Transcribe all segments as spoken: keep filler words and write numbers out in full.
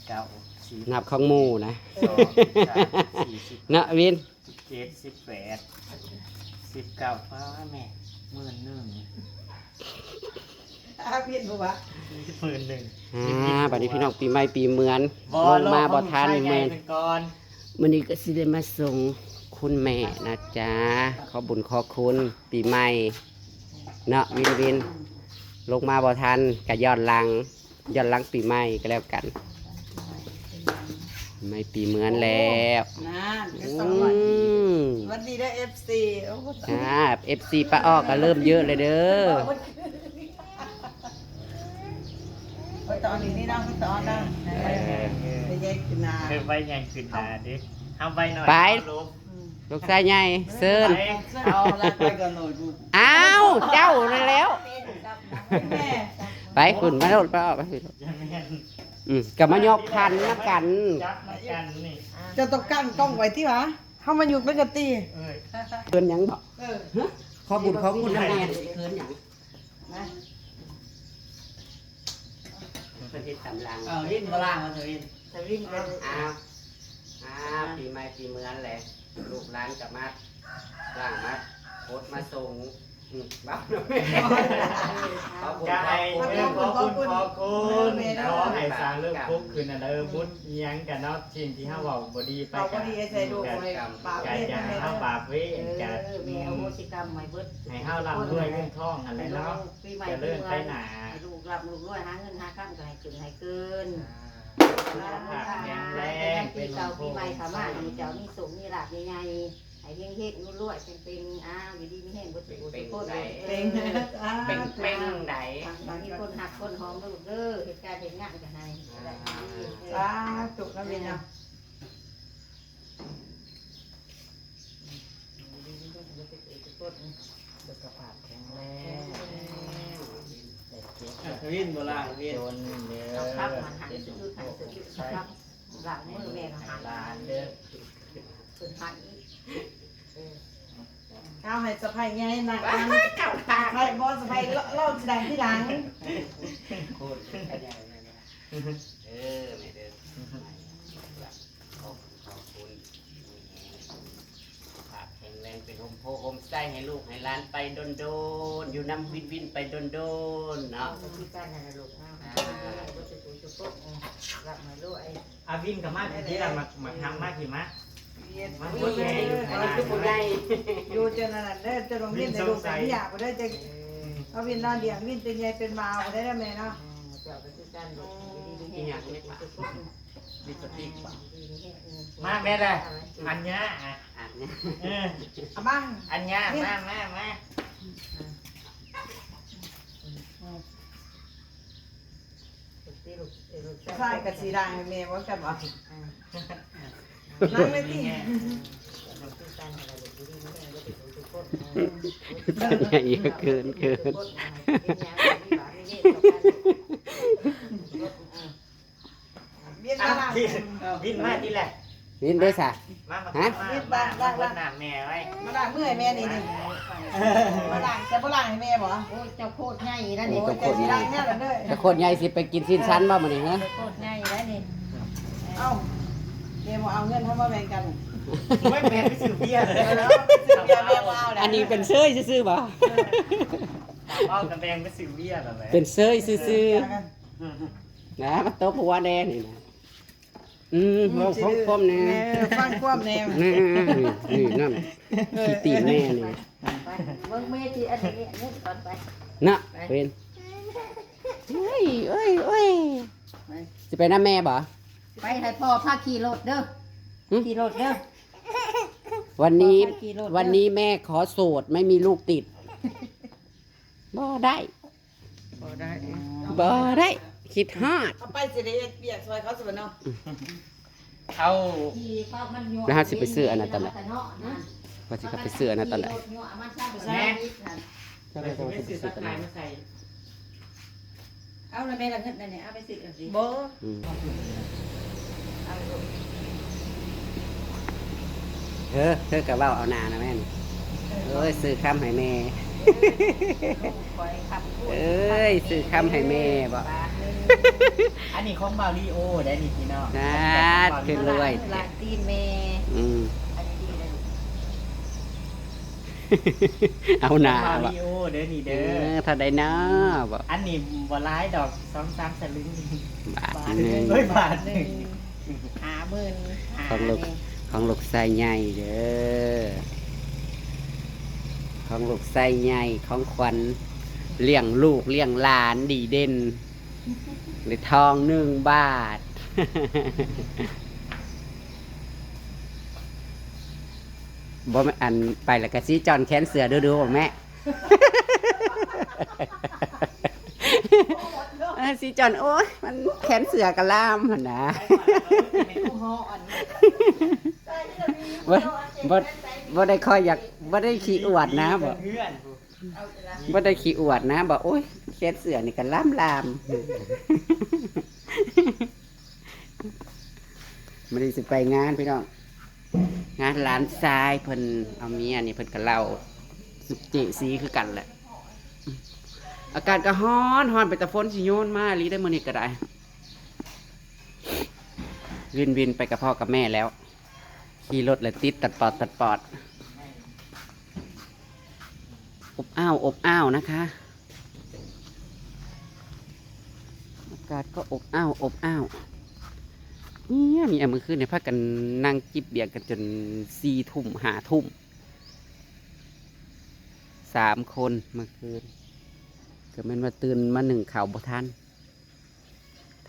เก้า สิบ นับของหมู่นะ สอง สาม สี่ สิบ เนาะวิน สิบเจ็ด สิบแปด สิบเก้า ป้าแม่ หมื่นหนึ่ง อาเพียนหัว หมื่นหนึ่ง อ่า บัดนี้พี่น้องปีใหม่ปีเหมือน บ่ ลงมาบ่ทัน ลงมา มื้อ ก่อน มื้อนี้ก็สิได้มาส่งคุณแม่นะจ๊ะ ขอบุญขอคุณปีใหม่เนาะ วินวิน ลงมาบ่ทันก็ย้อนหลัง ย้อนหลังปีใหม่ก็แล้วกัน ไม่ปีเหมือนแล้ว นั่นก็ อื สวัสดี ม สวัสดีเด้อ เอฟซี โอ้โห อ่า เอฟซี ป้าออกก็เริ่มเยอะเลยเด้อ ไปตอนนี้นี่นั่งไปตอนนั่ง เออ ไปแยกกินน้ำ เออ ไปแยกกินน้ำดิ เอาไปหน่อย ไป เอาลูก ลูกชายใหญ่เซิน ไป เอาละไปกันหน่อยลูก อ้าว เจ้านั่นแล้ว แม่ ไปคุณมาโลดป้าออกไปคุณ ยังไม่เห็น อืมก็มายกขันนำกัน จับมากันนี่ เจ้าต้องกั้นกล้องไว้ที่หวะ เข้ามาอยู่เป็นกะตี เออ เคินหยังบอก เออ ขอบุญขอคุณนำแม่เคินหยัง นะ เพิ่นเฮ็ดตำลัง เอาวินบ่ล่างมาเถอะวิน ทวินกัน อ้าว อ้าว ปีใหม่ปีเหมือนแหละ ลูกหลานก็มาล่างมาโพสมาส่ง อืม บ้า ขอบคุณ ก็ให้ ขอบคุณ เรื่องขอบคุณขอบคุณ ขอให้สร้างเรื่องคุกคืนอันเดิมบุญอิหยังกันเนาะ สิ่งที่เฮาเว้าบ่ดีไป เว้าบ่ดีใส่ลูก กัน เลย ปาก กัน เวท อย่าให้เฮาปากเวท เออ กัน แม่อโหสิกรรมให้เบิด ให้เฮาร่ำรวยเงินทองอันนั้นเนาะ ปีใหม่ เจริญไปหน้า ให้ลูกร่ำลูกรวย หาเงินหาคำก็ให้ขึ้นให้เกิน อ่า สุขภาพแข็งแรง ปีเก่าปีใหม่เข้ามา ให้เจ้ามีโชคมีลาภใหญ่ๆ ให้เฮงๆรวยๆเป่งๆ อ้าว อยู่ดีมีแฮงเบิดทุกผู้ทุกคน เป่งๆ เออ เป่งๆ เป่งๆ ได้ บางทีคนหักคนหอมลูกเด้อ เหตุการณ์เหตุงานก็ให้ อ่า สาธุนะวินเนาะ สุขภาพแข็งแรง ได้เก็บ อ่ะ วินบ่ล่ะวิน จนเด้อ เอาครับ มาหัน เป็น ซื้อ หันซื้อ ใส่ ครับ หลังมือแม่ก็หัน หลานเด้อ เพิ่นหันอีก เออ เอาให้สะใภ้ใหญ่นะ ว้าย เจ้าค่ะ ใครบ่สะใภ้เล่า เล่าสิได้ทีหลัง โคตรขยันเลยนะ เออ แม่เด้อ ขอบคุณ ขอบคุณ สุขภาพแข็งแรง เป็นโฮมโพโฮมไส้ให้ลูกให้หลานไปโดนๆ อยู่นำวินวินไปโดนๆ เนาะ เอาไปที่บ้านนะลูกเนาะ อ่า บ่จะถูกจะปก เออ รับมาลูกไอ้ อาวินกับมาพี่ที่ละ มา มาทำมาพี่มา เวียน มัน อุ้ย ผู้ใหญ่ มันคือผู้ใหญ่ อยู่จนนั่นน่ะเด้อ จนโรงเรียนได้ลูก วินสงสัย เป็นหยาบ่ได้จะ เออ เอาวินนอนเลี้ยงวินเป็นใหญ่เป็นบ่าวบ่ได้แล้วแม่เนาะ อ่า เจ้าก็คือกันลูก อยู่ดีมีแฮง อีหยังไม่ปะ ลิปสติกปะ อยู่ดีมีแฮง อืม มาแม่เลย อันเนี้ยอ่ะ อันเนี้ย เออ เอามา อันเนี้ย นี่ มา มา มา อืม ใส่กับสีด่างให้แม่ว่ากันบ่ อ่า นั่งเลยติ อย่าเยอะเกินเกิน เวียนมาล้าง วินมาที่แหละ วินได้สะ มา มา ฮะ มา วินมา มา มา มา มา น้ำแม่ไว้ มาล้างมือให้แม่นี่นี่ มาล้าง จะบ่ล้างให้แม่บ่ โอ้ย เจ้าโคตรใหญ่นะนี่ โอ้ย เจ้าโคตรใหญ่ เจ้าสิล้างแนวนั้นเด้อ แต่คนใหญ่สิไปกินสิ้นชั้นบ่มื้อนี้ฮะ เจ้าโคตรใหญ่แล้วนี่ เอ้า แม่บ่เอาเงินเฮามาแบ่งกัน ไม่แบ่งไปซื้อเบียร์เลย เออ ซื้อเบียร์แม่บ่เอาแล้ว อันนี้เป็นเซยซื่อๆบ่ เอากระแบงไปซื้อเบียร์แล้วแหละ เป็นเซยซื่อๆ นะ มาตบหัวแน่นี่นะ อืม อืม ลองฟังความแน่ เออ ฟังความแน่ นี่ นี่ นี่ นั่น เออ ขี้ตีนแน่นี่ ไป เบิ่งแม่ที่อันนี้ นี่ก่อนไป นะ ไป เป็น เอ้ย เอ้ย เอ้ย ไป สิไปนำแม่บ่ ไปให้พ่อพาขี่รถเด้อ หึ ขี่รถเด้อ วันนี้ พ่อพาขี่รถเด้อ วันนี้แม่ขอโสด ไม่มีลูกติด บ่ได้ บ่ได้ บ่ได้ คิดฮอด เอาไปสิได้เฮ็ดเวียกซอยเขาซะบ่เนาะ เอา แล้วเฮาสิไปซื้ออันนั้นตอนไหน ว่าสิเข้าไปซื้ออันนั้นตอนไหน แม่ เจ้าได้ว่าสิไปซื้อตอนไหน เอาแล้วแม่ละเงินนั่นเนี่ย เอาไปซื้อเอาสิ บ่ อืม เอาลูก เธอ เธอก็เว้าเอาหน้านะแม่น เอ้ย ซื้อคำให้แม่ เอ้ย ซื้อคำให้แม่บ่ บาทหนึ่ง อันนี้ของบาริโอได้นี่พี่น้อง สาธุ ของบาริโอ รวย ลาตีนแม่ อืม อันนี้ดีเลย เอาหนา ของบา บ่ ริโอเด้อนี่ เอ เด้อ อเท่าใดน้อบ่ อันนี้บ่หลายดอกสองสามสลึง บาท บาท หนึ่ง เฮ้ยบาทหนึ่ง ห้าหมื่น ของลูกของลูกชายใหญ่เด้อของลูกชายใหญ่ของขวัญเลี้ยงลูกเลี้ยงหลานดีเด่นในทองหนึ่งบาท บ่แม่นอันไปแล้วก็สิจอนแขนเสื้อดูดูบ่แม่ เออสิจอนโอ้ยมันแขนเสื้อก็ล่ามหั่นนะ ไม่ต้องห่ออันนี้ บ่บ่บ่ได้คอยอยากบ่ได้ขี้อวดนะบ่ เพื่อน บ่ได้ขี้อวดนะบ่โอ้ยแขนเสื้อนี่ก็ล่ามล่าม มื้อนี้สิไปงานพี่น้อง งานหลานชายเพิ่นเอาเมียนี่เพิ่นก็เล่าเจซีคือกันแหละ อากาศก็ฮ้อนฮ้อนไปแต่ฝนสิโยนมาอีหลีได้อมื้อนี้ก็ได้ วินวินไปกับพ่อกับแม่แล้ว ขี่รถเลยติดตัดปอดตัดปอด อบอ้าวอบอ้าวนะคะ อากาศก็อบอ้าวอบอ้าวเนี่ยมีเอามือขึ้นเนี่ยพากันนั่งจิบเบียร์กันจนสี่ทุ่มห้าทุ่มสามคนเมื่อคืนก็แม่นว่าตื่นมาหนึ่งข่าวบ่ทัน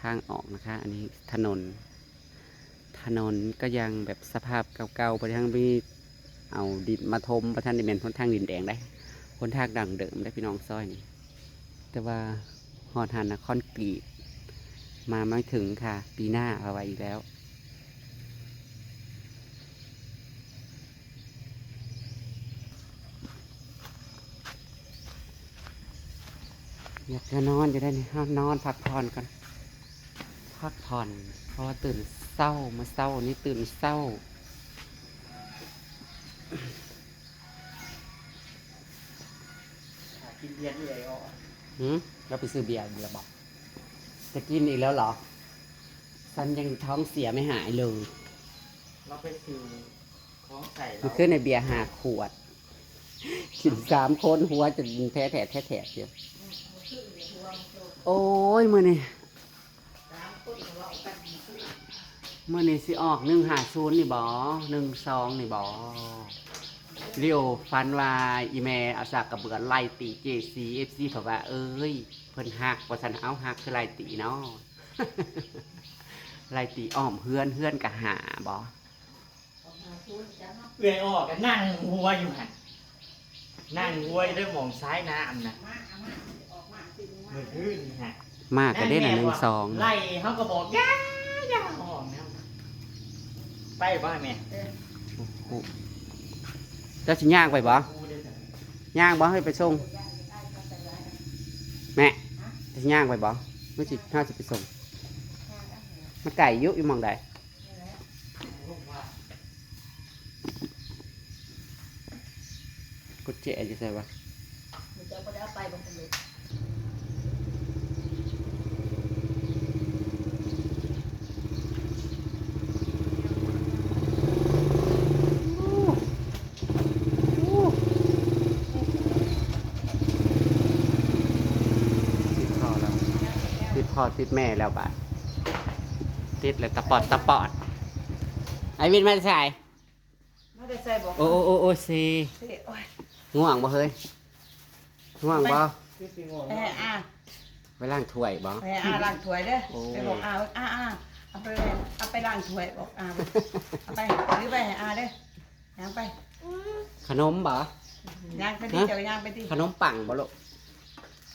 ทางออกนะคะ อันนี้ถนน ถนนก็ยังแบบสภาพเก่าๆบ่ทันมีเอาดินมาถมบ่ทันได้แม่นหนทางดินแดงได้หนทางดั้งเดิมได้พี่น้องซอยนี่ แต่ว่าฮอดหั้นนะคอนกรีตมาไม่ถึงค่ะ ปีหน้าเอาไว้อีกแล้ว อยากจะนอนจะได้นี่นอนพักผ่อนกันพักผ่อน เพราะว่าตื่นเช้ามาเช้านี่ตื่นเช้า กินเบียร์ที่ไอออ หืมเราไปซื้อเบียร์อีกแล้วบอกจะกินอีกแล้วเหรอ ฉันยังท้องเสียไม่หายเลย เราไปซื้อของใส่ มันขึ้นในเบียร์ห้าขวด กินสามคนหัวจนแท้แท้แท้แท้เดียวโอ้ยมือนี่มือนี่สิออกหนึ่งห้าศูนย์นี่บอหนึ่งสองนี่บอเรียวฟันว่าอีแม่เอาสากกระเบือไล่ตีเจซีเอฟซีเขาว่า เอ้ย เพิ่นหักว่าสันเอาหักคือไล่ตีเนาะ ไล่ตีอ้อมเฮือนเฮือนกะหาบอ เอื่อยออกกันนั่งหัวอยู่หันนั่งหัวอยู่ด้วยหมองซ้ายน้ำนะเมื่อคืนนี่ฮะ มากก็ได้นะหนึ่งสอง ไล่เขาก็บอกอย่าอย่าออกนะไปบ้านแม่ เจ้าสิย่างไปบ่ย่างบ่ให้ไปส่งแม่เจ้าสิย่างไปบ่ไม่สิถ้าสิไปส่งมันไก่ยุอยู่หมองใด กุญแจอยู่ใส่วะ หนูจะเอาไปได้เอาไปบางคนเลย ติดพ่อแล้วติดพ่อติดแม่แล้วบาดติดแล้วตะปอดตะปอดไอวินมาใส่ ไม่ได้ใส่บอก โอ้โอ้โอ้โอ้เซ สิโอ้ย ง่วงบ่เฮ้ยง่วงบ่ ไปให้อา ไปล้างถ้วยบ่ ไปให้อาล้างถ้วยเด้อ โอ้ ไปบอกอาอาอาเอาไปเอาไปล้างถ้วยบอกอาเอาไปหรือไปให้อาเด้อย่างไป ขนมบ่ ย่างไปดิ ฮะ เจ้าย่างไปดิ ขนมปังบ่ลูก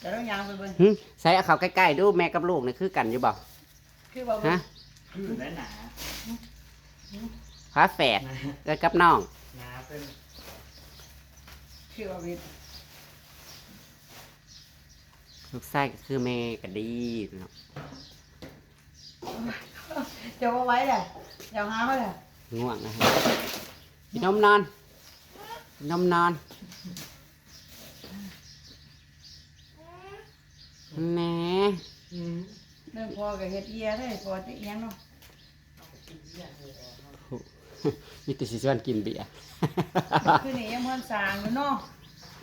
เดี๋ยวต้องย่างไปเบิ่ง หึใส่เอาเขาใกล้ๆดูแม่กับลูกนี่คือกันอยู่บ่ คือว่า ฮะ คือแม่หนา ฝาแฝดเอ้ยกับน้อง หนาเป็น คือว่าวิทย์ ลูกชายก็คือแม่ก็ดีเนาะ เจ้าว่าไหว้เลยเจ้าหาเขาเลย ง่วงนะครับกินนมนอนกินนมนอนแหน่ อืม ออ พ่อก็เฮ็ดเบียร์เด้อ พ่อจะอิหยังเนาะ มีแต่สิชวนกินเบียร์ คืนนี้ยังบ่ทันสางอยู่เนาะ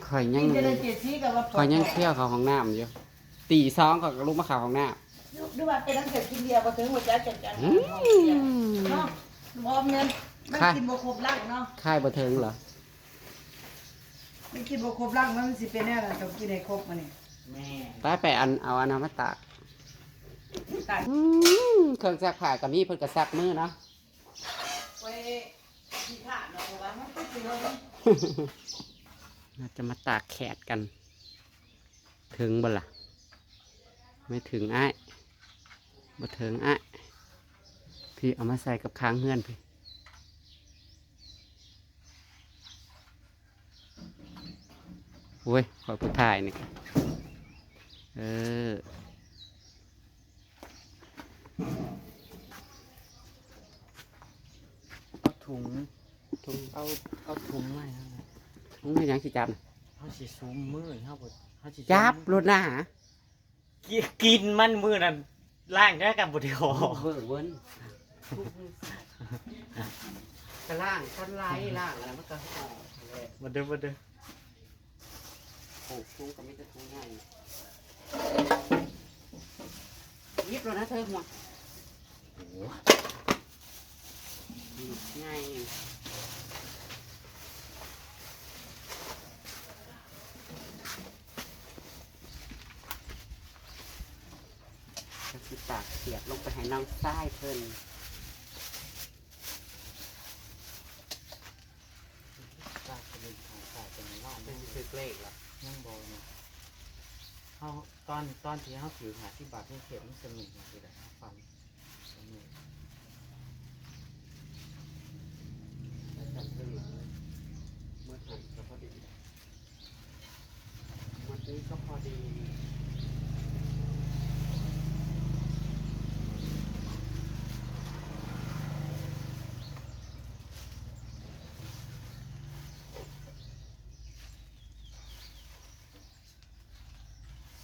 ข่อยยัง กินแต่ละเจ็ดสีก็ว่าปอด ข่อยยังเที่ยวเข้าห้องน้ำอยู่ ตีสองข้อยก็ลุกมาเข้าห้องน้ำ หรือว่าเป็นตั้งแต่กินเบียร์บ่ถึงหัวใจจัดจัด อืม เนาะ บ่แม่น มัน ค่ะ กินบ่ครบร่างเนาะ ค่ายบ่ถึงเหรอ มันกินบ่ครบร่าง มันสิเป็นแนวนั้น ต้องกินให้ครบมื้อนี้ แม่ ไป ไปอัน เอาอันนั้นมาตาก ตาก อืม เครื่องซักผ้าก็มี เพิ่นก็ซักมือเนาะ ไว้ขี้ข้านเนาะ เพราะว่ามันก็สิลง เราจะมาตากแขดกัน ถึงบ่ล่ะ ไม่ถึงอ้าย บ่ถึงอ้าย พี่เอามาใส่กับค้างเฮือนพี่ โอ้ย ขอผู้ถ่ายนี่ เออ เอาถุง ถุง เอา เอาถุงไว้นั่นแหละ ถุงเฮ็ดหยังสิจับน่ะ เฮาสิซุมมือ เฮาบ่ เฮาสิ จับ ซุม โลดหน้า กิ กินมันมื้อนั้น ล้างได้กับบ่ได้ออก เบิ่งเบิ่ง ก็ล้าง คันไล่ล้างแล้วมันก็ออกเลย มาเด้อ มาเด้อ โอ้ ถุงก็มีแต่ถุงใหญ่ หยิบแล้วนะเธอหัว โอ้ ง่าย ก็สิตากเขียดลงไปให้น้องชายเพิ่น ตากเป็นของตากเป็นว่าน เป็นถือเลขเหรอ ยังบ่นะ เฮา ตอน ตอนที่เฮาถือห้าสิบบาทนี่เขียดมันสนุกนะ คือแบบฟังสนุก แล้วจำเรื่องหลังเลย เมื่อหันก็พอดี วันนี้ก็พอดี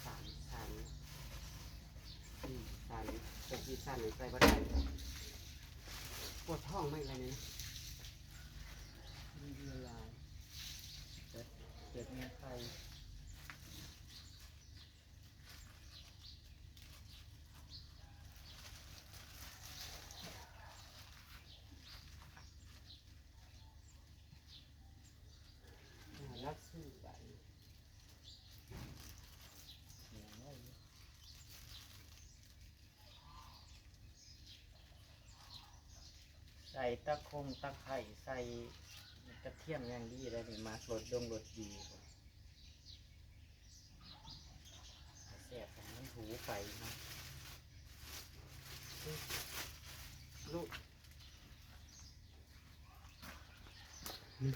สามชั้น สี่ชั้น แต่สี่ชั้นนี่ใส่บ่ได้ ปวดท้องไหมอะไรเนี่ยนะ มันละลาย เจ็บ เจ็บเนื้อไต อ่า รักสู้ไป ใส่ตะคงตะไคร้ ใส่กระเทียมอย่างดีเลยนี่ หมักรสดงรสดี แซ่บ มันหูไปเนาะ ลูก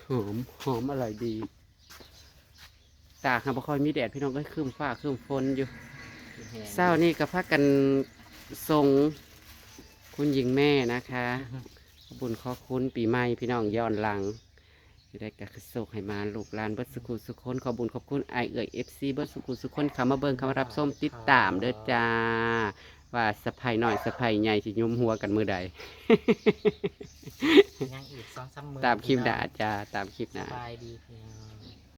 หอม หอมอร่อยดี ตากหาบ่ค่อยมีแดด พี่น้องเอ้ย ครึ้มฟ้าครึ้มฝนอยู่ แห้ง เช้านี้ก็พากันส่งคุณหญิงแม่นะคะ ขอบบุญขอบคุณปีใหม่พี่น้องย้อนหลัง อยู่ได้ก็คือโชคให้มาลูกหลานเบิดสุขุสุขคน ขอบบุญขอบคุณอ้ายเอื้อย เอฟซี เบิดสุขุสุขคน เข้ามาเบิ่งเข้ามารับชมติดตามเด้อจ้า ว่าสะใภ้น้อยสะใภ้ใหญ่สิยุมหัวกันมื้อใด ยังอีกสองสามมื้อ ตามคลิปหน้าจ้า ตามคลิปหน้า สบายดีพี่น้อง